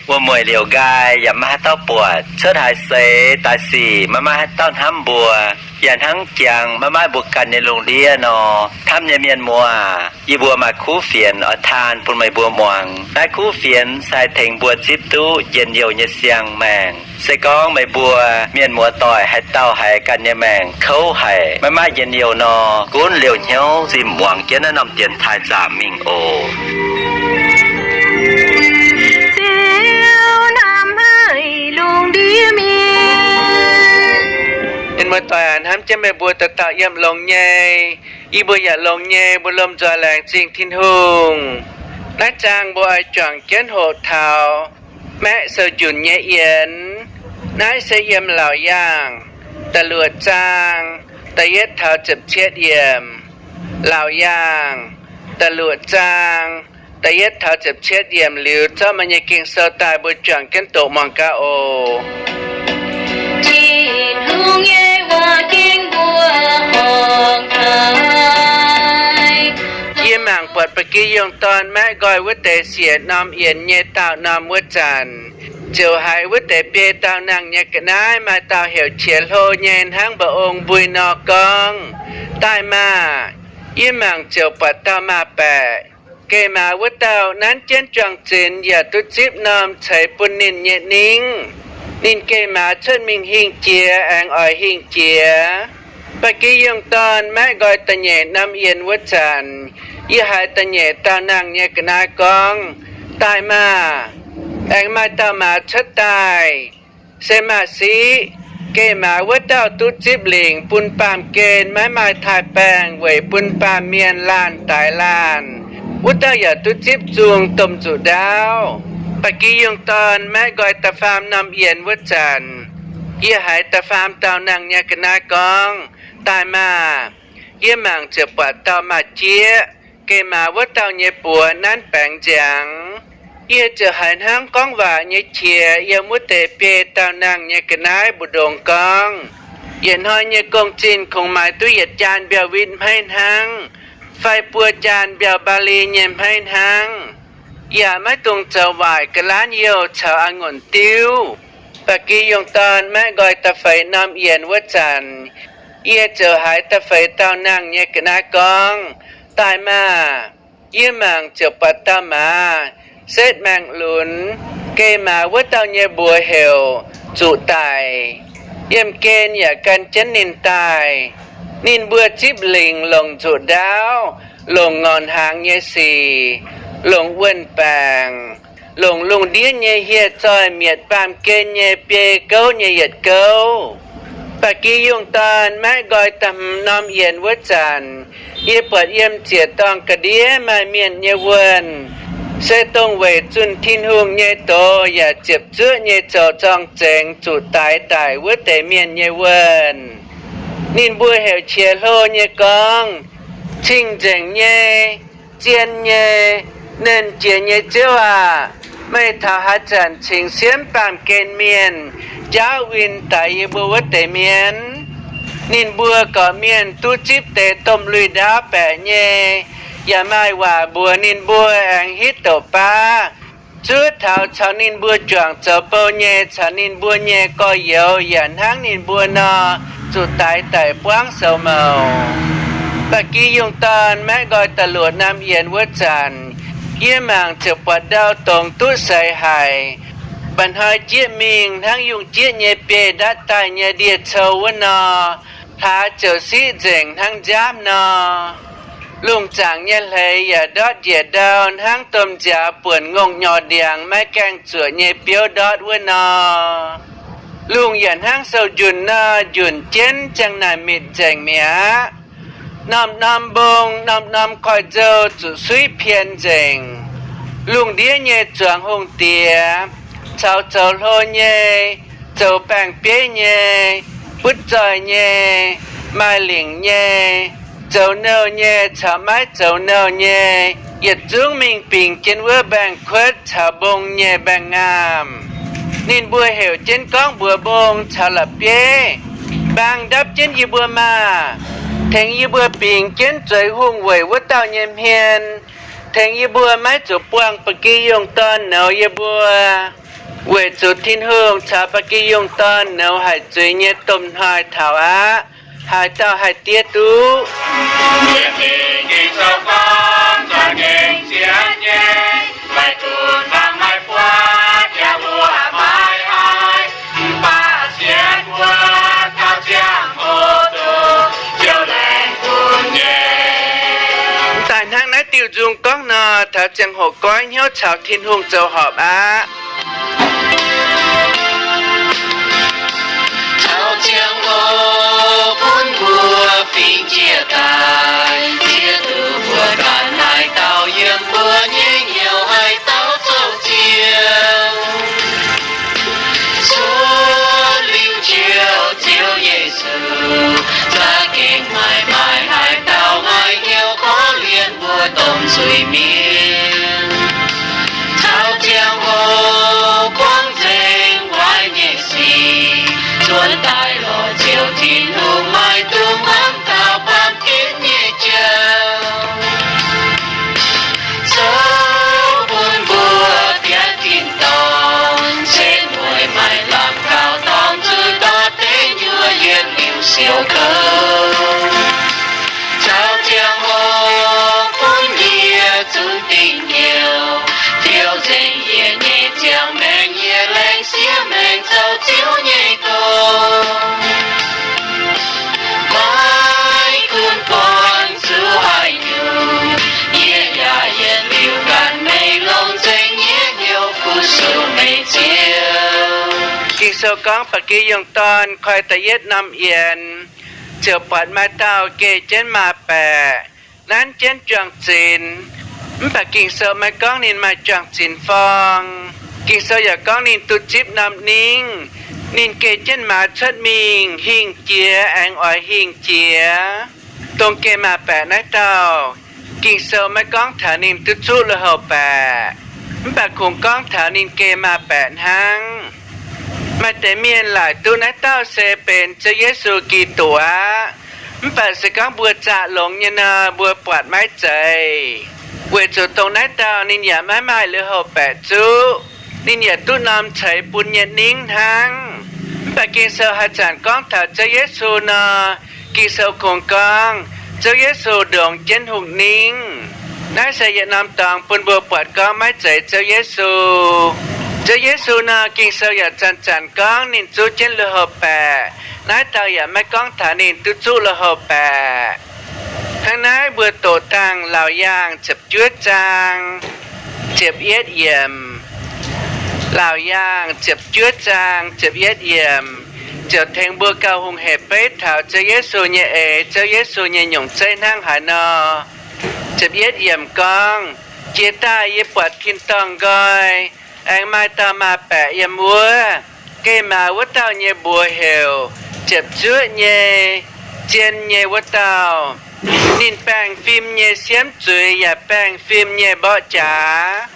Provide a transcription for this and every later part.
Wuom-mueic liouc nqaai yaac maiv maaih haaix dauh buatc. Cuotv haaix seix daaih sic maiv maaih haaix dauh hnamv mbuo. Yaac hnangv jangx maiv maaih mbuo ganh nyei lungh ndiev nor, hnamv nyei mienh muoz, yie mbuo maaih kuv fienx oix taan bun meih mbuo muangx. Naaiv kuv fienx se haih tengx mbuo zipv duqv njien-youh nyei siang-maengc. Se gorngv meih mbuo mienh muoz-doic haaix dauh haiz ganh nyei maengc kouv haic, maiv maaih njien-youh nor, gunv liouh hnyouv zinh muangx jienv naaiv norm dienx taaih zaamc mingh oc. Ziouv hnamv haic lungh ndiev mienh. Mienh muoz-doic aac, hnamv jienv meih mbuo dauh dauh yiem longx nyei. Yie mbuo yaac longx nyei, mbuo lomh nzoih laengz zingh Tin-Hungh. Naaiv zaang mbuo oix juangc jienv hoqc taux maeqv sou-njunc nyei yienx. Naaiv se yiem Laauc Yaangh da'luoqc zaang da'yietv taux ziepc cietv yiemc. Laauc Yaangh da'luoqc zaang da'yietv taux ziepc cietv yiemc liuz, zorqv meih nyei Ging-Sou daaih, mbuo juangc jienv doqc muangx gaax oc. Tin-Hungh nyei waac gengh mbuo horngc haic. Yie mangc buatc ba'gi yungh dorn maeqv nqoi wuov deix siec norm yienx nyei daauh norm wuov zanc, ziouc haiz wuov deix biei daauh nangh nyei ga'naaiv maaih dauh heuc Qiex Hlo nyei hnangv mba'ong mbui nor gorngv, Daaih maah! Yie mangc ziouc buatc dauh maah baeqc. Geh maaz wuov dauh nanv jienv juang-zinx yaac duqv zipv norm ceix bun ninh nyei ningv. Ninh geh maaz cuotv mingh hingh jiex aengx oix hingh jiex. Ba'gi yungh dorn maeqv nqoi da'nyeic norm yienx wuov zanc, yie haiz da'nyeic dauh nangh nyei ga'naaiv gorngv, Daaih maah! Aengx maaih dauh maaz cuotv daaih. Se maaz-siqv, geh maaz wuov dauh duqv zipv lingc bun baamh gen maiv maaih taaih-baengh weic bun baamh mienh laanh daix laanh. Wuov dauh yaac duqv zipv zung domh nzuqc ndaauv. Ba'gi yungh dorn maeqv nqoi da'faam norm yienx wuov zanc, yie haiz da'faam dauh nangh nyei ga'naaiv gorngv, Daaih maah! Yie mangc ziouc buatc dauh maaz-jieqv. Geh maaz wuov dauh nyei buoz nanv baengx nziangx. Yie ziouc haiz hnangv gorngv waac nyei qiex yiem wuov deix biei dauh nangh nyei ga'naaiv mbu'ndongx gorngv, Yietc hnoi nyei gong-zinh kungx maaiz duqv yietc jaan mbiauh witv hmeiv hnangv, fai buo jaan mbiauh mbaali nyei hmeiv hnangv. Yaac maiv dungx zoux waaic ga'laanv youh caux a'ngunc diuv. Ba'gi yungh dorn maeqv nqoi da'feix norm yienx wuov zanc, yie ziouc haiz da'feix dauh nangh nyei ga'naaiv gorngv, Daaih maah! Yie mangc ziouc buatc dauh maaz setv maengh lunx. Geh maaz wuov dauh nyei mbuox heuc Zuqc Daic. Yiemh gen yaac gan jienv ninh daaih. Ninh mbuo zipv lingc longc nzuqc ndaauv, longc ngorc hnaangx nyei sic, longc wuon-baengc, longc lungh ndiev nyei hieh zoih mietc baamh gen nyei biei gouv nyei yietc gouv. Ba'gi yungh dorn maeqv nqoi da'hmz norm yienx wuov zanc, yie buatc yiem ziec-dorngh ga'ndiev maaih mienh nyei wuonh, se dongh weic zunh Tin-Hungh nyei doz yaac ziepc zuoqv nyei zoux zorng-zengx zuqc daix daic wuov deix mienh nyei wuonh. Ninh mbuo heuc qiex hlo nyei gorngv, Cing-nzengc nyei, zien nyei, nernh jiex nyei Ziouv aah! Meih taux haaix zanc cingx siemv baamh gen mienh jaauv win daix yie mbuo wuov deix mienh? Ninh mbuo gorqv-mienh duqv zipv deix domh lui-ndaauv baeqc nyei, yaac maaih waac mbuox ninh mbuo aengx hitv doqc baav. Zuov taux caux ninh mbuo juangc zoux bou nyei caux ninh mbuo nyei gorx-youz yaac hnangv ninh mbuo nor, zuqc daix daic buangv soux mouc. Ba'gi yungh dorn maeqv nqoi da'luoqc norm yienx wuov zanc, yie mangc ziouc buatc ndau dongz duqv seix haic. Mba'hnoi jieqv mingh hnangv yungh jieqv nyei biei ndatv daaih nyei ndie-cou wuov nor, hlaax ziouc siqv nzengc hnangv nziaamv nor. Lungh zaangc nyei hleix yaac ndortv njiec ndau hnangv domh nziaaux buonc ngongh nyorx ndiangx maiv gaengh zuoqc nyei biouv ndortv wuov nor. Lungh yaac hnangv sou-njunc nor njunc jienv ziangh naaic mitc nzengc mi'aqv. Norm-norm mbong, norm-norm koiv-nzou zuqc suiv pien nzengc. Lungh ndiev nyei zuangx hungh diex, caux zoux hlo nyei, zoux baeng-bieiv nyei, butv zoih nyei, maaih lingc nyei, zoux nouh nyei caux maiv zoux nouh nyei, yietc zungv mingh bingx jienv wuov mbaengx-kuotv caux mbong nyei mbaengx-ngaamh. Ninh mbuo heuc jienv gorngv mbuox mbong caux la'bieiv, Mbaang ndapv jienv yie mbuo maah! Tengx yie mbuo bingx jienv zueiz hungh weic wuov dauh nyei hmien, tengx yie mbuo maiv zuqc buangh ba'gi yungh dorn nouz yie mbuo. Weic zuqc Tin-Hungh caux Ba'gi Yungh Dorn nouz haic zuiz nyei domh hnoi taux aqv, haaix dauh haih diev duqv? Daaih hnangv naaiv diuh nzung gorngv nor, taux ziangh hoc goiv hnyouv caux Tin-Hungh zoux horpc aqv. Taux ziangh hoc bun mbuo fingx jiez daaih, ziex duqv mbuo ganh haaix dauh yiem mbuo nyei hnyouv haaix dauh zoux ziouv. Cuotv liuz Ziouv, Ziouv Yesu, za'gengh maaih maaih haaix dauh maaih hnyouv korv-lienh mbuo domh zuiz-mienh. Taux ziangh hoc buangv nzengc waaic nyei sic, zuonx daaih lorz Ziouv Tin-Hungh, maaih duqv hmuangv taux baamh gen nyei jauv. Zoux bun mbuo bieqc tin-dorngh, setv mueiz maaih lamh kaux dorngx zuqc dorh deix nyuoz yietc liuz siou kouv. Taux ziangh hoc bun yie zunc dingc hnyouv, fiou nzengc yie nyei ziangh maengc, yie laengz siev maengc zoux Ziouv nyei gong. Maiv gunv buangh zuqc haaix nyungc, yie yaac yietc liuz ganh meih longc nzengc nyei hnyouv fu-sux meih Ziouv. Ging-Sou gorngv Ba'gi Yungh Dorn koi da'yietv norm yienx ziouc buatc maaih dauh geh jienv maaz-baeqc, nanv jienv juang-zinx. Mv baac Ging-Sou maiv gorngv ninh maaih juang-zinx forng. Ging-Sou yaac gorngv ninh duqv zipv norm ningv. Ninh geh jienv maaz cuotv mingh hingh jiex aengx oix hingh jiex. Dongh geh maaz-baeqc naaiv dauh, Ging-Sou maiv gorngv taux ninh duqv zuqv lui-houx baeqc, mv baac kungx gorngv taux ninh geh maaz-baeqc hnangv. Maaih deix mienh laaic duqv naaiv dauh se benx Ziouv Yesu Giduc aqv. Mv baac se gorngv mbuo zaqc longx nyei nor, mbuo buatc maiv zeiz, weic zuqc dongh naaiv dauh ninh yaac maiv maaih lui-houx baeqc zuqv. Ninh yaac duqv norm ceix bun nyei ningv hnangv. Mv baac Ging-Sou haaix zanc gorngv taux Ziouv Yesu nor, Ging-Sou kungx gorngv Ziouv Yesu ndongx jienv hungh ningv. Naaiv se yietc norm dorngx bun mbuo buatc gorngv maiv zeiz Ziouv Yesu. Ziouv Yesu nor, Ging-Sou yaac zanc-zanc gorngv ninh zuqv jienv lui-houx baeqc. Naaiv dauh yaac maiv gorngv taux ninh duqv zuqv lui-houx baeqc. Hnangv naaiv mbuo doqc dangh Laauc Yaangh ziepc juov zaang ziepc yietv yiemc. Laauc Yaangh ziepc juov zaang ziepc yietv yiemc ziouc tengx mbuo gauh hungh hec beiv taux Ziouv Yesu nyei eix, Ziouv Yesu nyei nyungc zeiv hnangv haaix nor. Ziepc yietv yiemc gorngv, Jiex daaih yie buatc tin-dorngh nqoi, aengx maaih dauh maaz-baeqc yiem wuov. Geh maaz wuov dauh nyei mbuox heuc Ziepc Zuoqv nyei, Zien nyei wuov dauh. Ninh baengh fim nyei siemv zuiz yaac baengh fim nyei mborqv jaax.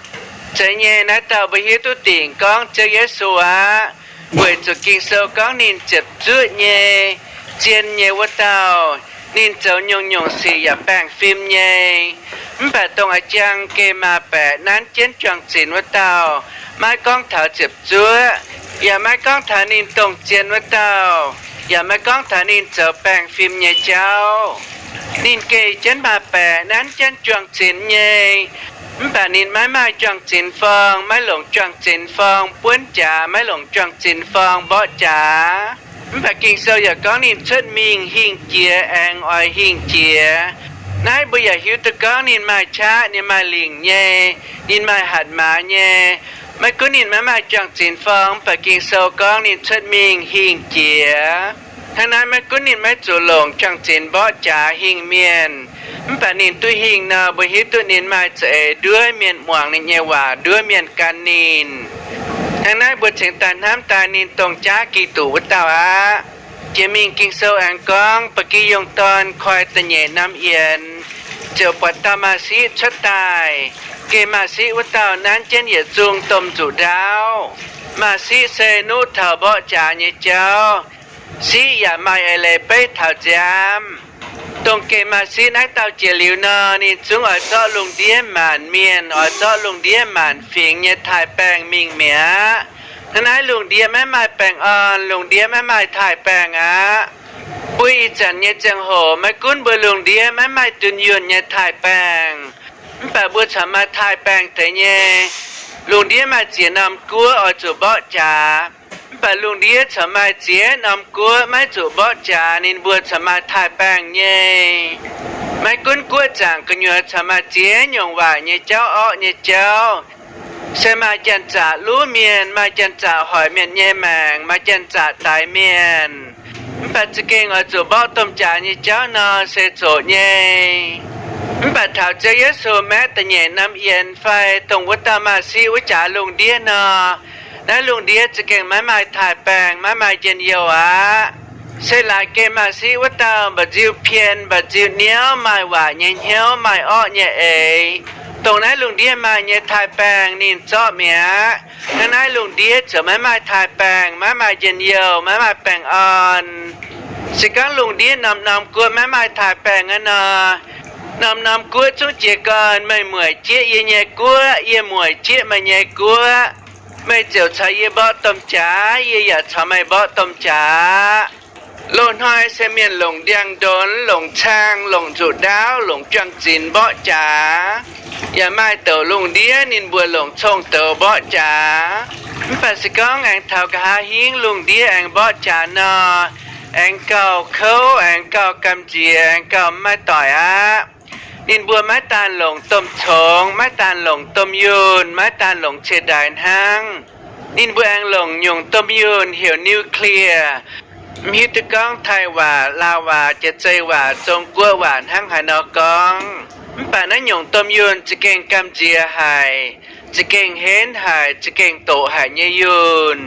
Zeiz nyei, naaiv dauh mbuo hiuv duqv dingc gorngv Ziouv Yesu aqv, weic zuqc Ging-Sou gorngv ninh ziepc zuoqv nyei, zien nyei wuov dauh. Ninh zoux nyungc-nyungc sic yaac baengh fim nyei. Mv baac dongh a'jang geh maaz-baeqc nanv jienv juang-zinx wuov dauh, maiv gorngv taux ziepc zuoqv, yaac maiv gorngv taux ninh dongh zien wuov dauh, yaac maiv gorngv taux ninh zoux baengh fim nyei jauv. Ninh geh jienv maaz-baeqc nanv jienv juang-zinx nyei, mv baac ninh maiv maaih juang-zinx forng, maiv longc juang-zinx forng buonv jaax, maiv longc juang-zinx forng mborqv jaax. Mv baac Ging-Sou yaac gorngv ninh cuotv mingh hingh jiex aengx oix hingh jiex. Naaiv mbuo yaac hiuv duqv gorngv ninh maaih qaqv, ninh maaih lingc nyei, ninh maaih hatc maaz nyei. Maiv gunv ninh maiv maaih juang-zinx forng, mv baac Ging-Sou gorngv ninh cuotv mingh hingh jiex. Hnangv naaiv maiv gunv ninh maiv zuqc longc juang-zinx mborqv jaax hingh mienh, mv baac ninh duqv hingh nor, mbuo hiuv duqv ninh maaih za'eix nduov mienh muangx ninh nyei waac, nduov mienh gan ninh. Hnangv naaiv mbuo cingx daaih hnamv daaih ninh dongh jaav Giduc wuov dauh aqv. Jiex mingh Ging-Sou aengx gorngv, Ba'gi Yungh Dorn koi da'nyeic norm yienx, ziouc buatc dauh Maaz-Siqv cuotv daaih. Geh Maaz-Siqv wuov dauh nanv jienv yietc zungh domh nzuqc ndaauv. Maaz-Siqv se nuqv taux mborqv jaax nyei jauv. Siqv yaac maaih eix leiz beiv taux nziaamv. Dongh geh Maaz-Siqv naaiv dauh jiex liuz nor, ninh zungv oix zorqv lungh ndiev maanc mienh, oix zorqv lungh ndiev maanc fingx nyei taaih-baengh mingh mi'aqv. Hnangv naaiv lungh ndiev maiv maaih baengh orn, lungh ndiev maiv maaih taaih-baengh aqv. Mbuo ih zanc nyei ziangh hoc maiv gunv mbuo lungh ndiev maiv maaih dunh yunh nyei taaih-baengh, mv baac mbuo corc maaih taaih-baengh deix nyei. Lungh ndiev maaih ziex norm guoqv oix zuqc mborqv jaax, mv baac lungh ndiev corc maaih ziex norm guoqv maiv zuqc mborqv jaax, ninh mbuo corc maaih taaih-baengh nyei. Maiv gunv guoqv zaangc gu'nyuoz corc maaih ziex nyungc waaic nyei jauv, orqv nyei jauv. Se maaih janx-zaqc luv mienh, maaih janx-zaqc hoic mienh nyei maengc, maaih janx-zaqc daix mienh. Mv baac za'gengh oix zuqc mborqv domh jaax nyei jauv nor se zoqc nyei. Mv baac taux Ziouv Yesu maeqv da'nyeic norm yienx fai dongh wuov dauh maaih siqv wuov jaax lungh ndiev nor, naaiv lungh ndiev za'gengh maiv maaih taaih-baengh, maiv maaih njien-youh aqv. Se laaix gengh maaih siqv wuov dauh mba'nziu pien, mba'nziu niouv, maaih waaic nyei hnyouv, maaih orqv nyei eix, dongh naaiv lungh ndiev maaih nyei taaih-baengh ninh zorqv mi'aqv. Hnangv naaiv lungh ndiev ziouc maiv maaih taaih-baengh, maiv maaih njien-youh, maiv maaih baengh orn. Se gorngv lungh ndiev norm-norm guoqv maiv maaih taaih-baengh aqv nor, norm-norm guoqv zungv jiez gorn, meih mueic jieqv yie nyei guoqv, yie mueic jieqv meih nyei guoqv. Meih ziouc caux yie mborqv domh jaax, yie yaac caux meih mborqv domh jaax. Loz-hnoi se mienh longc ndiangx-ndonx, longc cang, longc nzuqc ndaauv, longc juang-zinx mborqv jaax. Yaac maaih douc lungh ndiev ninh mbuo longc cong-douz mborqv jaax. Mv baac se gorngv aengx taux nqa'haav hingv lungh ndiev aengx mborqv jaax nor, aengx gauh kouv, aengx gauh gamh nziex, aengx gauh maiv doic aqv. Ninh mbuo maiv daan longc domh congx, maiv daan longc domh yunh, maiv daan longc cie-ndaix hnangv. Ninh mbuo aengx longc nyungc domh yunh heuc nuclear. Mv hiuv duqv gorngv Taiv waac, Laauv waac, Jaav-Zei waac, Zong-Guoqv waac hnangv haaix nor gorngv. Mv baac naaiv nyungc domh yunh za'gengh gamh nziex haic, za'gengh henv haic, za'gengh doqc haic nyei yunh.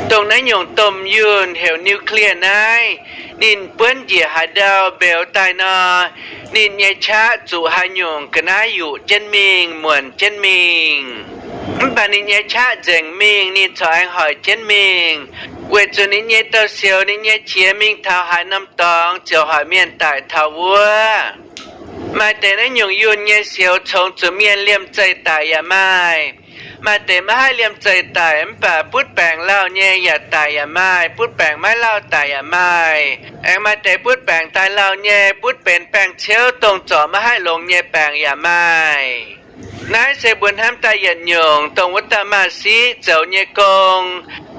Dongh naaiv nyungc domh yunh heuc nuclear naaiv, ninh buonv njiec haaix ndau mbeux daaih nor, ninh nyei qaqv zuqc haaix nyungc ga'naaiv yuqc jienv mingh, muonc jienv mingh. Mv baac ninh nyei qaqv nzengc mingh, ninh corc aengx hoic jienv mingh, weic zuqc ninh nyei douz-sioux, ninh nyei qiex mingh taux haaix norm dorngx ziouc hoic mienh daic taux wuov. Maaih deix naaiv nyungc yunh nyei sioux congx zuqc mienh liemh zeih daic yaac maaih. Maaih deix maiv haih liemh zeih daic mv baac butv baengc lauh nyei yaac daic yaac maaih, butv baengc maiv lauh daic yaac maaih. Aengx maaih deix butv baengc daaih lauh nyei, butv benx baengh ciouv dongh zorc maiv haih longx nyei baengc yaac maaih. Naaiv se mbuo hnamv daaih yietc nyungc dongh wuov dauh maaih siqv zoux nyei gong,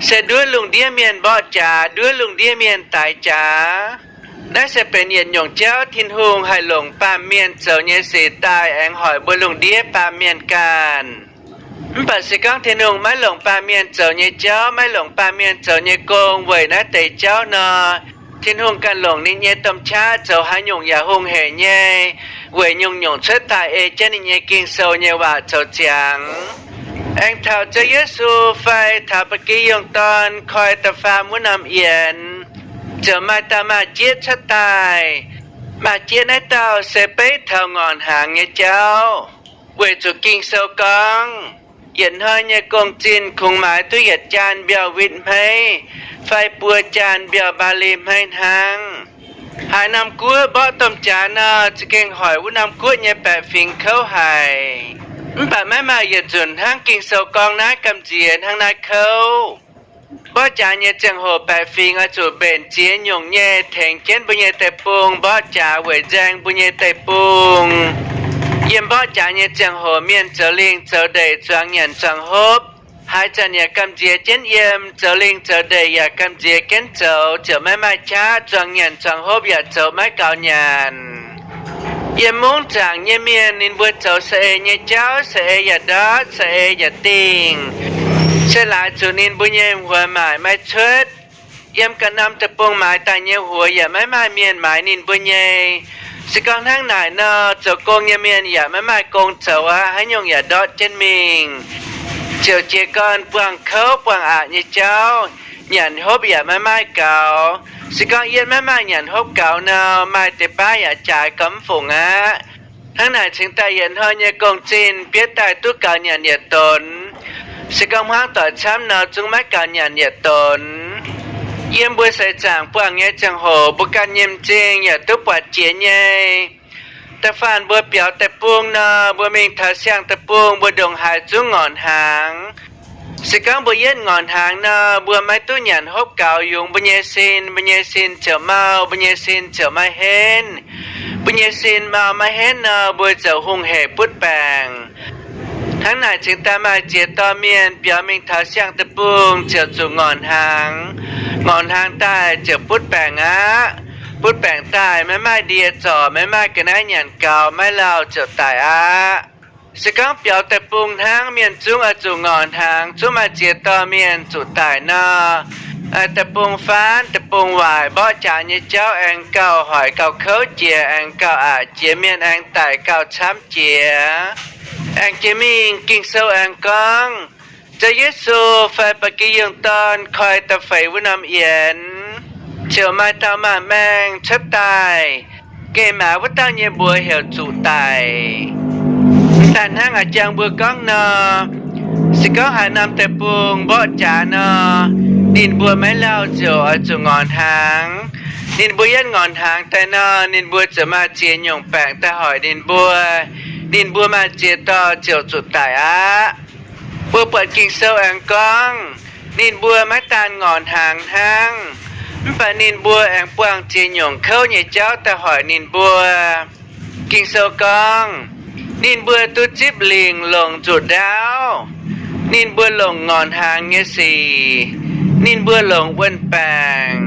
se nduov lungh ndiev mienh mborqv jaax, nduov lungh ndiev mienh daix jaax. Naaiv se benx yietc nyungc jauv Tin-Hungh haih longc baamh mienh zoux nyei sic daaih aengx hoic mbuo lungh ndiev baamh mienh ganh. Mv baac se gorngv Tin-Hungh maiv longc baamh mienh zoux nyei jauv, maiv longc baamh mienh zoux nyei gong weic naaiv deix jauv nor, Tin-Hungh ganh longc ninh nyei domh qaqv zoux haaix nyungc yaac hungh heic nyei, weic nyungc-nyungc cuotv daaih ei jienv ninh nyei Ging-Sou nyei waac zoux ziangx. Aengx taux Ziouv Yesu fai taux ba'gi yungh dorn koi da'faam wuov norm yienx, ziouc maaih dauh maaih-jieqv cuotv daaih. Maaih-jieqv naaiv dauh se beiv taux ngorc hnaangx nyei jauv, weic zuqc Ging-Sou gorngv, yietc hnoi nyei gong-zinh kungx maaiz duqv yietc jaan mbiauh witv hmeiv fai buo jaan mbiauh mbaali hmeiv hnangv. Haaix norm guoqv mborqv domh jaax nor, za'gengh hoic wuov norm guoqv nyei baeqc fingx kouv haic. Mv baac maiv maaih yietc nzunc hnangv Ging-Sou gorngv naaiv gamh nziex hnangv naaiv kouv. Mborqv jaax nyei ziangh hoc baeqc fingx oix zuqc mbenc ziex nyungc nyei tengx jienv mbuo nyei deic-bung mborqv jaax weic nzaeng mbuo nyei deic-bung. Yiem mborqv jaax nyei ziangh hoc mienh zoux lingh zoux ndeic zuangx nyanc zuangx hopv. Haaix zanc yaac gamh nziex jienv yiem, zoux lingh zoux ndeic yaac gamh nziex jienv zoux, ziouc maiv maaih qaqv, zuangx nyanc zuangx hopv yaac zoux maiv gaux nyanc. Yiem mungv zaangc nyei mienh ninh mbuo zoux saeng-eix nyei jauv, saeng-eix yaac ndortv, saeng-eix yaac dingh. Se laaix zuqc ninh mbuo nyei huox maaic maiv cuotv. Yiem ganh norm deic-bung maaiz daaih nyei huox yaac maiv maaih mienh maaiz ninh mbuo nyei. Se gorngv hnangv naaic nor, zoux gong nyei mienh yaac maiv maaih gong zoux aqv, haaix nyungc yaac ndortv jienv mingh. Ziouc jiez gorn buangh kouv buangh aqc nyei jauv, nyanc hopv yaac maiv maaih gaux. Se gorngv yietv maiv maaih nyanc hopv gaux nor, maaih deix baav yaac jaaix gormx mv fungc aqv. Hnangv naaic cingx daaih yietc hnoi nyei gong-zinh bieqc daaih duqv gaux nyanc yietc donx. Se gorngv hmuangv doic camv nor, zungv maiv gaux nyanc yietc donx. Yiem mbuo seix zaangc buangh nyei ziangh hoc, mbuo ganh nyei m'zing yaac duqv buatc jiex nyei. Da'faanh mbuo biaux deic-bung nor, mbuo mingh taux siang-deic-bung, mbuo ndongc haaix zungv ngorc hnaangx. Se gorngv mbuo yietv ngorc hnaangx nor, mbuo maiv duqv nyanc hopv gaux yungz mbuo nyei sin. Mbuo nyei sin ziouc mau, mbuo nyei sin ziouc maiv henv. Mbuo nyei sin mau maiv henv nor, mbuo ziouc hungh hec butv baengc. Hnangv naaic cingx daaih maaih ziex dorh mienh biaux mingh taux siang-deic-bung ziouc zuqc ngorc hnaangx. Ngorc hnaangx daaih ziouc butv baengc aqv. Butv baengc daaih maiv maaih ndie zorc, maiv maaih ga'naaiv nyanc gaux, maiv lauh ziouc daic aqv. Se gorngv biaux deic-bung hnangv, mienh zungv oix zuqc ngorc hnaangx, zungv maaih ziex dorh mienh zuqc daic nor, deic-bung faanv, deic-bung waaic, mborqv jaax nyei jauv aengx gauh hoic gauh kouv jiex, aengx gauh aqc jiex, mienh aengx daic gauh camv jiex. Aengx jiex mingh Ging-Sou aengx gorngv, Ziouv Yesu fai Ba'gi Yungh Dorn koi da'feix wuov norm yienx, ziouc maaih dauh maaih maengh cuotv daaih, geh maaz wuov dauh nyei mbuox heuc Zuqc Daic. Mv daaih hnangv a'jang mbuo gorngv nor, se gorngv haaix norm deic-bung mborqv jaax nor, ninh mbuo maiv lauh ziouc oix zuqc ngorc hnaangx. Ninh mbuo yietv ngorc hnaangx daaih nor, ninh mbuo ziouc maaih ziex nyungc baengc daaih hoic ninh mbuo. Ninh mbuo maaih ziex dorh ziouc zuqc daic aqv. Mbuo buatc Ging-Sou aengx gorngv, ninh mbuo maiv daan ngorc hnaangx hnangv, mv baac ninh mbuo aengx buangh ziex nyungc kouv nyei jauv daaih hoic ninh mbuo. Ging-Sou gorngv, ninh mbuo duqv zipv lingc longc nzuqc ndaauv. Ninh mbuo longc ngorc hnaangx nyei sic. Ninh mbuo longc wuon-baengc.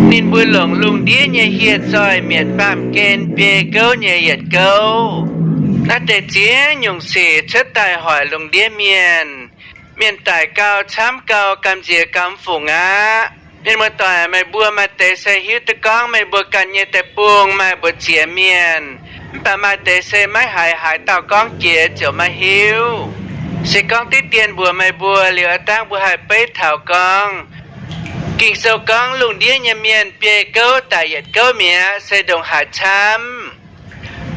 Ninh mbuo longc lungh ndiev nyei hieh zoih mietc baamh gen biei gouv nyei yietc gouv. Naaiv deix ziex nyungc sic cuotv daaih hoic lungh ndiev mienh. Mienh daic gau, camv gau, gamh nziex gamh fungc aqv. Mienh muoz-doic, meih mbuo maaih deix se hiuv duqv gorngv meih mbuo ganh nyei deic-bung maaih mbu'ziex mienh, mv baac maaih deix se maiv haiz haaix dauh gorngv jiex ziouc maiv hiuv. Se gorngv diqv dien mbuox meih mbuo liuz, aav dangh mbuo haih beiv taux gorngv, Ging-Sou gorngv lungh ndiev nyei mienh biei gouv daic yietc gouv mi'aqv, se ndongc haaix camv.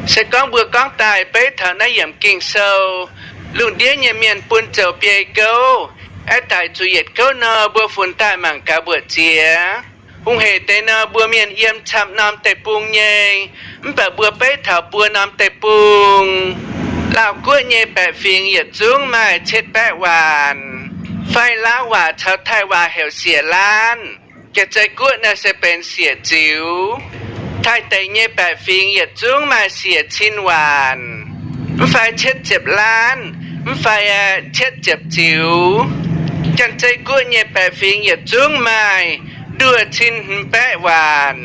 Se gorngv mbuo gorngv daaih beiv taux naaiv yiemc Ging-Sou, lungh ndiev nyei mienh bun zoux biei gouv, aeqv, daic zuqc yietc gouv nor, mbuo funx daaih mangc gaax mbu'ziex. Hungh hec deix nor, mbuo mienh yiem camv norm deic-bung nyei, mv baac mbuo beiv taux buo norm deic-bung. Laauh guoqv nyei baeqc fingx yietc zungv maaih cietv baeqv waanc, fai Laauv waac caux Taiv waac heuc siec laanv. Janx-Zei guoqv naaiv se benx siec ziux. Taiv deic nyei baeqc fingx yietc zungv maaih siec cin waanc, mv fai cietv ziepc laanv, mv fai cietv ziepc ziux. Janx-Zei guoqv nyei baeqc fingx yietc zungv maaih nduoh cin hmz baeqv waanc,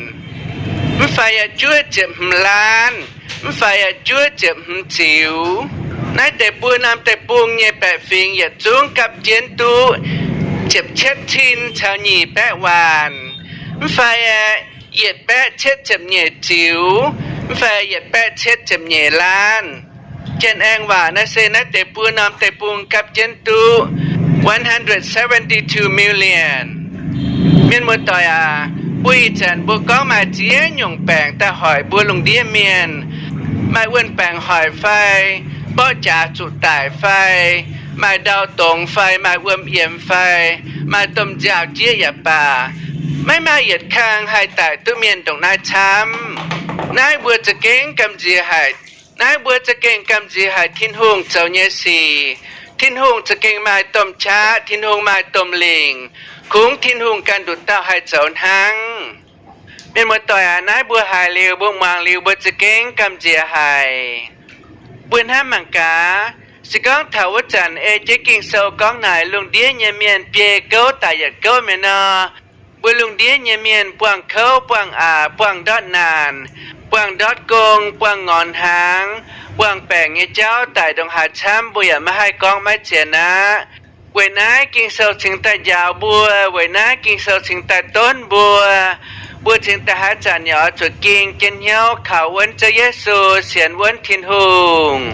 mv fai juov ziepc hmz laanv, mv fai juov ziepc hmz ziux. Naaiv deix buo norm deic-bung nyei baeqc fingx yietc zungv gapv jienv duqv ziepc cietv cin caux nyic baeqv waanc, mv fai yietc baeqv cietv ziepc nyeic ziux, mv fai yietc baeqv cietv ziepc nyeic laanv. Janx-Aengx waac naaiv se naaiv deix buo norm deic-bung gapv jienv duqv one hundred seventy-two million. Mienh muoz-doic aac, mbuo ih zanc mbuo gorngv maaih ziex nyungc baengc daaih hoic mbuo lungh ndiev mienh. Maaih wuon-baengc hoic fai, mborqv jaax zuqc daic fai, maaih ndau dongz fai, maaih wuom yiemx fai, maaih domh nziaaux-jieqv yaac baac, maiv maaih yietc kang haih daic duqv mienh ndongc naaiv camv. Naaiv mbuo za'gengh gamh nziex haic. Naaiv mbuo za'gengh gamh nziex haic Tin-Hungh zoux nyei sic. Tin-Hungh za'gengh maaih domh qaqv, Tin-Hungh maaih domh lingc. Kungx Tin-Hungh ganh nduqc dauh haih zoux hnangv. Mienh muoz-doic aac, naaiv mbuo haiz liuz, mbuo muangx liuz, mbuo za'gengh gamh nziex haic. Mbuo hnamv mangc gaax, se gorngv taux wuov zanc ei jienv Ging-Sou gorngv naaic lungh ndiev nyei mienh biei gouv daic yietc gouv mi'aqv nor, mbuo lungh ndiev nyei mienh buangh kouv, buangh aqc, buangh ndortv naanc, buangh ndortv gong, buangh ngorc hnaangx, buangh baengc nyei jauv daic ndongc haaix camv, mbuo yaac maiv haih gorngv maiv zien aqv. Weic naaiv Ging-Sou cingx daaih njaaux mbuo, weic naaiv Ging-Sou cingx daaih donv mbuo, mbuo cingx daaih haaix zanc yaac oix zuqc ging jienv hnyouv kaux wuonv Ziouv Yesu, sienx wuonv Tin-Hungh.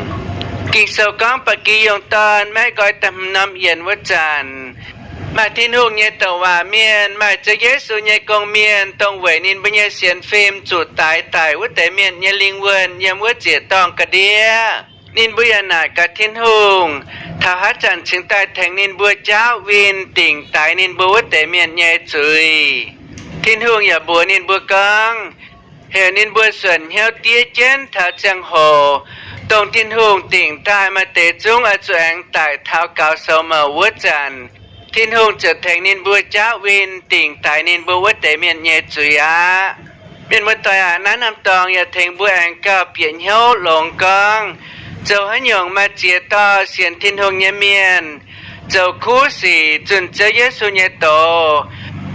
Ging-Sou gorngv Ba'gi Yungh Dorn maiv nqoi da'hmz norm yienx wuov zanc, maaih Tin-Hungh nyei douc waac mienh, maaih Ziouv Yesu nyei gong-mienh, dongh weic ninh mbuo nyei sienx fim zuqc daix daic wuov deix mienh nyei lingh wuonh yiem wuov ziec dorngh ga'ndiev. Ninh mbuo yaac naaic gaax Tin-Hungh, taux haaix zanc cingx daaih tengx ninh mbuo jaauv win dingc daix ninh mbuo wuov deix mienh nyei zuiz. Tin-Hungh yaac mbuox ninh mbuo gorngv, heuc ninh mbuo suonc hnyouv diev jienv taux ziangh hoc dongh Tin-Hungh dingc daaih maaih deix zungv oix zuqc aengx daic taux gaux sou mouc wuov zanc, Tin-Hungh ziouc tengx ninh mbuo jaauv win dingc daix ninh mbuo wuov deix mienh nyei zuiz aqv. Mienh muoz-doic aac, naaiv norm dorngx yaac tengx mbuo aengx gauh bieqc hnyouv longx gorngv, zoux haaix nyungc maaih ziex dorh sienx Tin-Hungh nyei mienh zoux kuv sic zunh Ziouv Yesu nyei doz,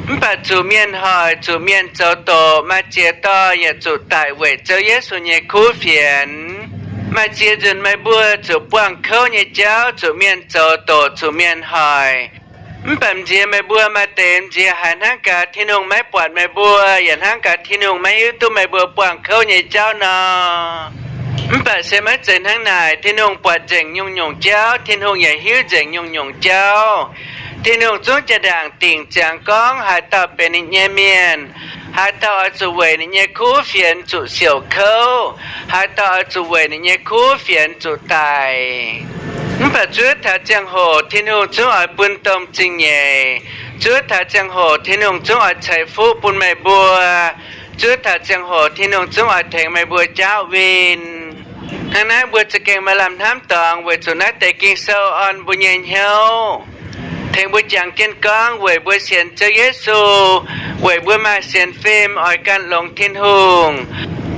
mv baac zuqc mienh hoic, zuqc mienh zoux doqc, maaih ziex dorh yaac zuqc daic weic Ziouv Yesu nyei kuv fienx. Maaih ziex nzunc meih mbuo zuqc buangh kouv nyei jauv, zuqc mienh zoux doqc, zuqc mienh hoic. Mv baac m'nziex meih mbuo maaih deix m'nziex haiz hnangv gaax Tin-Hungh maiv buatc meih mbuo, yaac hnangv gaax Tin-Hungh maiv hiuv duqv meih mbuo buangh kouv nyei jauv nor. Mv baac se maiv zeiz hnangv naaic. Tin-Hungh buatc nzengc nyungc-nyungc jauv. Tin-Hungh yaac hiuv nzengc nyungc-nyungc jauv. Tin-Hungh zungv jaa-ndaangc dingc ziangx gorngv haaix dauh benx ninh nyei mienh, haaix dauh oix zuqc weic ninh nyei kuv fienx zuqc siouc kouv, haaix dauh oix zuqc weic ninh nyei kuv fienx zuqc daic. Mv baac zuov taux ziangh hoc Tin-Hungh zungv oix bun domh zingh nyeic. Zuov taux ziangh hoc Tin-Hungh zungv oix ceix fuqv bun meih mbuo. Zuov taux ziangh hoc Tin-Hungh zungv oix tengx meih mbuo jaauv win. Hnangv naaiv mbuo za'gengh maaih lamh hnamv dorngx weic zuqc naaiv deix Ging-Sou orn mbuo nyei hnyouv, tengx mbuo jangx jienv gorngv weic mbuo sienx Ziouv Yesu, weic mbuo maaih sienx fim oix gan longx Tin-Hungh,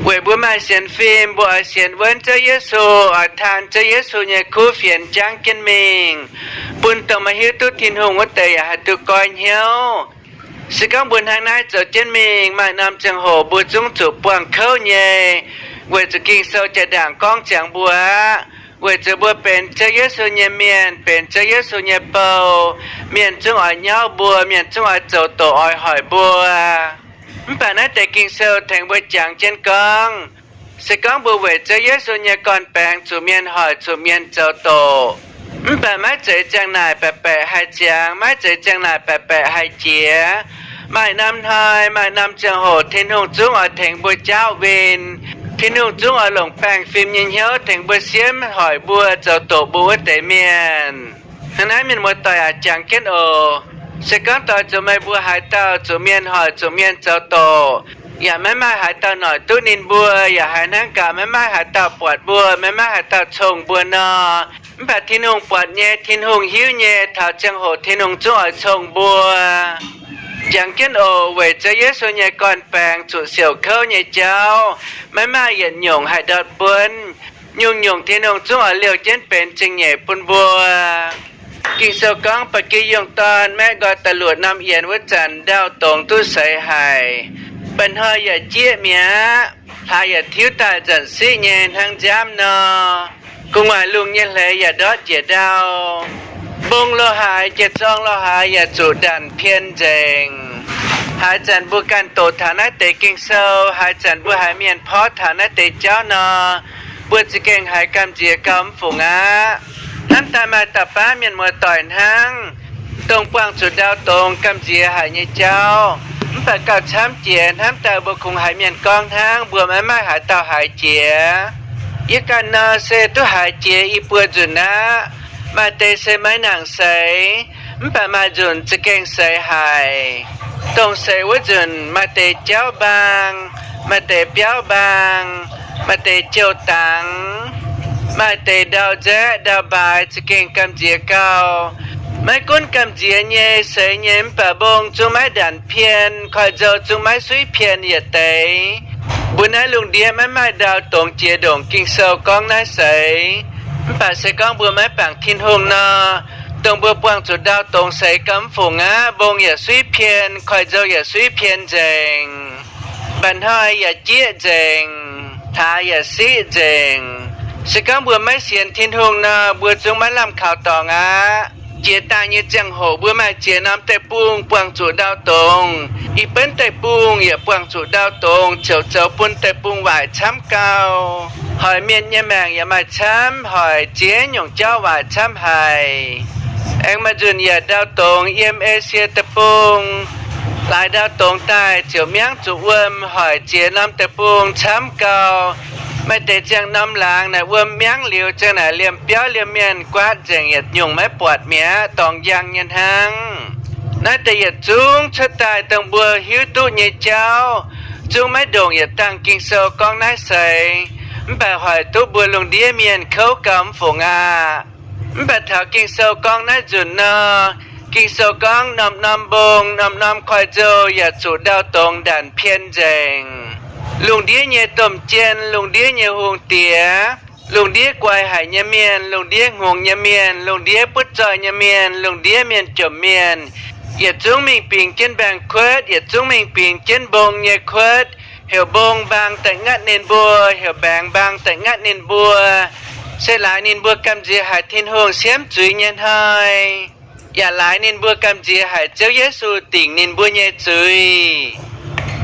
weic mbuo maaih sienx fim mbuo oix sienx wuonv Ziouv Yesu, oix taan Ziouv Yesu nyei kuv fienx jangv jienv mingh, bun dongh maiv hiuv duqv Tin-Hungh wuov deix yaac haih duqv goiv hnyouv. Se gorngv mbuo hnangv naaiv zoux jienv mingh, maaih norm ziangh hoc mbuo zungv zuqc buangh kouv nyei, weic zuqc Ging-Sou jaa-ndaangc gorngv ziangx mbuo aqv. Weic zuqc mbuo benx Ziouv Yesu nyei mienh, benx Ziouv Yesu nyei bou, mienh zungv oix nyauv mbuo, mienh zungv oix zoux doqc oix hoic mbuo. Mv baac naaiv deix Ging-Sou tengx mbuo jangx jienv gorngv, se gorngv mbuo weic Ziouv Yesu nyei gorn-baengx zuqc mienh hoic, zuqc mienh zoux doqc, mv baac maiv zeiz ziang naaic baeqc baeqc haih ziangx, maiv zeiz ziang naaic baeqc baeqc haih jiex. Maaih norm hnoi, maaih norm ziangh hoc Tin-Hungh zungv oix tengx mbuo jaauv win. Tin-Hungh zungv oix longc baengh fim nyei hnyouv tengx mbuo siemv hoic mbuo, zoux doqc mbuo wuov deix mienh. Hnangv naaiv mienh muoz-doic aac, jangx jienv oc. Se gorngv doix zuqc meih mbuo haaix dauh zuqc mienh hoic, zuqc mienh zoux doqc, yaac maiv maaih haaix dauh noic duqv ninh mbuo, yaac haiz hnangv gaax maiv maaih haaix dauh buatc mbuo, maiv maaih haaix dauh cong mbuo nor, mv baac Tin-Hungh buatc nyei, Tin-Hungh hiuv nyei, taux ziangh hoc Tin-Hungh zungv oix cong mbuo. Jangx jienv oc. Weic Ziouv Yesu nyei gorn-baengx zuqc siouc kouv nyei jauv, maiv maaih yietc nyungc haih ndortv buonv. Nyungc-nyungc Tin-Hungh zungv oix liouh jienv benx zingh nyeic bun mbuo. Ging-Sou gorngv, Ba'gi yungh dorn maeqv nqoi da'luoqc norm yienx wuov zanc, ndau dongz duqv seix haic. Mba'hnoi yaac jieqv mi'aqv. Hlaax yaac tiuv daaih nzanc siqv nyei hnangv nziaamv nor. Gu'nguaaic lungh nyei hleix yaac ndortv njiec ndau. Mbong lo haaix, jiex zorng lo haaix yaac zuqc ndanc pien nzengc. Haaix zanc mbuo ganh doqc taux naaiv deix Ging-Sou, haaix zanc mbuo haiz mienh porv taux naaiv deix jauv nor, mbuo za'gengh haiz gamh nziex gauh mv fungc aqv. Hnamv daaih maaih dauh baav mienh muoz-doic hnangv, dongh buangh zuqc ndau dongz gamh nziex haic nyei jauv. Mv baac gauh camv jiex, hnamv daaih mbuo kungx haiz mienh gorngv hnangv, mbuo maiv maaih haaix dauh haiz jiex. Yie ganh nor se duqv haiz jiex i buo nzunc aqv. Maaih deix se maiv nangc seix, mv baac maaih nzunc za'gengh seix haic. Dongh seix wuov nzunc maaih deix jauv mbaang, maaih deix biauv mbaang, maaih deix jouh dangx, maaih deix ndau nzaeqv ndau mbaaix za'gengh gamh nziex gauh. Maiv gunv gamh nziex nyei, seix nyei, mv baac mbong zungv maiv ndanc pien, koiv-nzou zungv maiv suiv pien yietc deix. Mbuo naaiv lungh ndiev maiv maaih ndau dongz jiex ndongc Ging-Sou gorngv naaiv seix. Mv baac se gorngv mbuo maiv bangc Tin-Hungh nor, dongh mbuo buangh zuqc ndau dongz seix gauh mv fungc aqv. Mbong yaac suiv pien, koiv-nzou yaac suiv pien nzengc. Mba'hnoi yaac jieqv nzengc, hlaax yaac siqv nzengc. Se gorngv mbuo maiv sienx Tin-Hungh nor, mbuo zungv maiv lamh kaux dorngx aqv. Jiex daaih nyei ziangh hoc mbuo maaih ziex norm deic-bung buangh zuqc ndau dongz. I benv deic-bung yaac buangh zuqc ndau dongz, ziouc zoux bun deic-bung waaic camv gauh. Hoic mienh nyei maengc yaac maaih camv, hoic ziex nyungc jauv waaic camv haic. Aengx maaih nzunc yaac ndau dongz yiem Esie Deic-Bung. Laaix ndau dongz daaih ziouc miangv zuqc wuom, hoic ziex norm deic-bung camv gauh. Maaih deix ziangh norm laangz naaic wuom miangv liuz ziang naaic liemh biauv liemh mienh guaatv nzengc, yietc nyungc maiv buatc mi'aqv, dorngx njang nyei hnangv. Naaiv deix yietc zungv cuotv daaih dongh mbuo hiuv duqv nyei jauv, zungv maiv ndongc yietc dangh Ging-Sou gorngv naaiv seix. Mv baac hoic duqv mbuo lungh ndiev mienh kouv gauh mv fungc aqv. Mv baac taux Ging-Sou gorngv naaiv nzunc nor, Ging-Sou gorngv norm-norm mbong, norm-norm koiv-nzou yaac zuqc ndau dongz ndanc pien nzengc. Lungh ndiev nyei domh jien, lungh ndiev nyei hungh diex, lungh ndiev guai haic nyei mienh, lungh ndiev hngongx nyei mienh, lungh ndiev butv zoih nyei mienh, lungh ndiev mienh jomc mienh, yietc zungv mingh bingx jienv mbaengx-kuotv, yietc zungv mingh bingx jienv mbong nyei kuotv, heuc mbong mbaang da'nqatv ninh mbuo, heuc mbaengx mbaang da'nqatv ninh mbuo, se laaix ninh mbuo gamh nziex haic Tin-Hungh siemv zuiz nyei hnoi, yaac laaix ninh mbuo gamh nziex haic Ziouv Yesu dingc ninh mbuo nyei zuiz.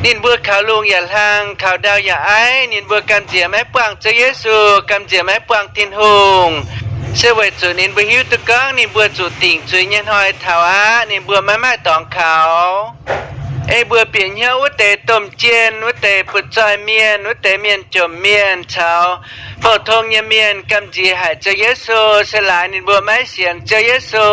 Ninh mbuo kaux lungh yaac hlang, kaux ndau yaac aiv, ninh mbuo gamh nziex maiv buangh Ziouv Yesu, gamh nziex maiv buangh Tin-Hungh, se weic zuqc ninh mbuo hiuv duqv gorngv ninh mbuo zuqc dingc zuiz nyei hnoi taux aqv, ninh mbuo maiv maaih dorngx kaux. Ei mbuo bieqc hnyouv wuov deix domh jien, wuov deix butv zoih mienh, wuov deix mienh jomc mienh caux pou-tong nyei mienh gamh nziex haic Ziouv Yesu, se laaix ninh mbuo maiv sienx Ziouv Yesu,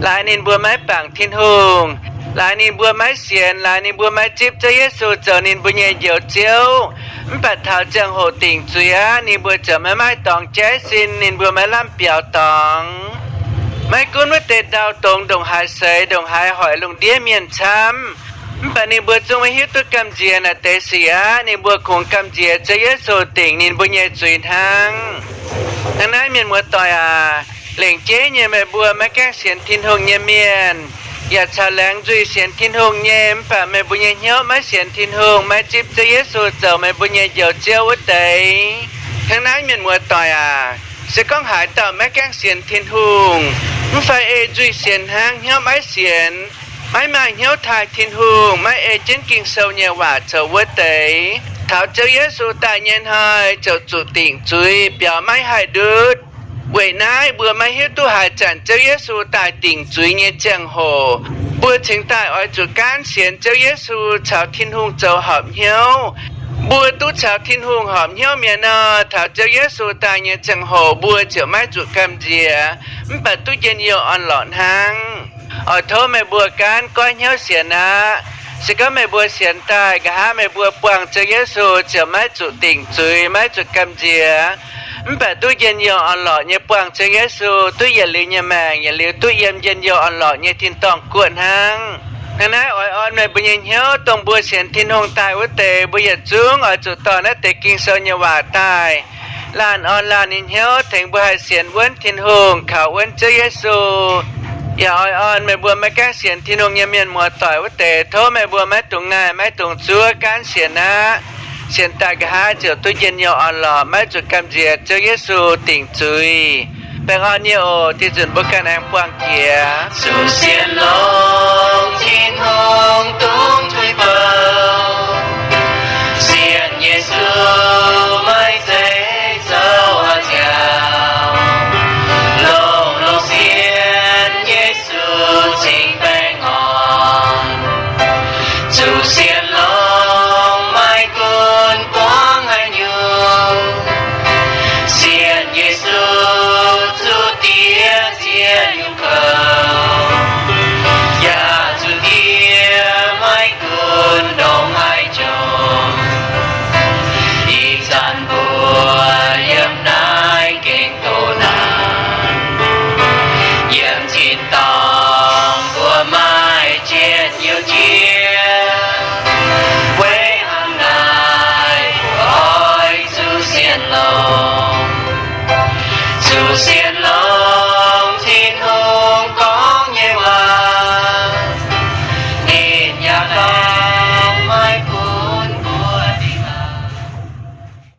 laaix ninh mbuo maiv bangc Tin-Hungh, laaix ninh mbuo maiv sienx, laaix ninh mbuo maiv zipv Ziouv Yesu zoux ninh mbuo nyei Njoux Ziouv. Mv baac taux ziangh hoc dingc zuiz aqv, ninh mbuo ziouc maiv maaih dorngx jaiv sin, ninh mbuo maiv lamh biaux dorngx. Maiv gunv wuov deix ndau dongz ndongc haaix seix, ndongc haaix hoic lungh ndiev mienh camv, mv baac ninh mbuo zungv maiv hiuv duqv gamh nziex naaiv deix sic aqv. Ninh mbuo kungx gamh nziex Ziouv Yesu dingc ninh mbuo nyei zuiz hnangv. Hnangv naaiv, mienh muoz-doic aac, lengc jeiv nyei meih mbuo maiv gaengh sienx Tin-Hungh nyei mienh, yaac caux laengz nzuih sienx Tin-Hungh nyei, mv baac meih mbuo nyei hnyouv maiv sienx Tin-Hungh, maiv zipv Ziouv Yesu zoux meih mbuo nyei Njoux Ziouv wuov deix. Hnangv naaiv, mienh muoz-doic aac, se gorngv haaix dauh maiv gaengh sienx Tin-Hungh, mv fai ei nzuih sienx hnangv, hnyouv maiv sienx, maiv maaih hnyouv taaih Tin-Hungh, maiv ei jienv Ging-Sou nyei waac zoux wuov deix, taux Ziouv Yesu daaih nyei hnoi ziouc zuqc dingc zuiz biaux maiv haih ndutv. Weic naaiv mbuo maiv hiuv duqv haaix zanc Ziouv Yesu daaih dingc zuiz nyei ziangh hoc, mbuo cingx daaih oix zuqc gaanv sienx Ziouv Yesu caux Tin-Hungh zoux horpc hnyouv. Mbuo duqv caux Tin-Hungh horpc hnyouv mi'aqv nor, taux Ziouv Yesu daaih nyei ziangh hoc mbuo ziouc maiv zuqc gamh nziex, mv baac duqv njien-youh orn-lorqc hnangv. Oix tov meih mbuo gaanv goiv hnyouv sienx aqv. Se gorngv meih mbuo sienx daaih, nqa'haav meih mbuo buangh Ziouv Yesu ziouc maiv zuqc dingc zuiz, maiv zuqc gamh nziex, mv baac duqv njien-youh orn-lorqc nyei buangh Ziouv Yesu, duqv yietc liuz nyei maengc, yietc liuz duqv yiem njien-youh orn-lorqc nyei tin-dorngh guoqv hnangv. Hnangv naaiv oix orn meih mbuo nyei hnyouv, dongh mbuo sienx Tin-Hungh daaih wuov deix, mbuo yietc zungv oix zuqc dorh naaiv deix Ging-Sou nyei waac daaih laanh orn laanh nyei hnyouv, tengx mbuo haih sienx wuonv Tin-Hungh, kaux wuonv Ziouv Yesu. Yaac oix orn meih mbuo maiv gaengh sienx Tin-Hungh nyei mienh muoz-doic wuov deix, tov meih mbuo maiv dungx ngaih, maiv dungx zuov, gaanv sienx aqv. Sienx daaih nqa'haav ziouc duqv njien-youh orn-lorqc, maiv zuqc gamh nziex Ziouv Yesu dingc zuiz. Baengh orn nyei oc. Dih nzunc mbuo ganh aengx buangh jiex. Zuqc sienx longx Tin-Hungh dungx tuix baac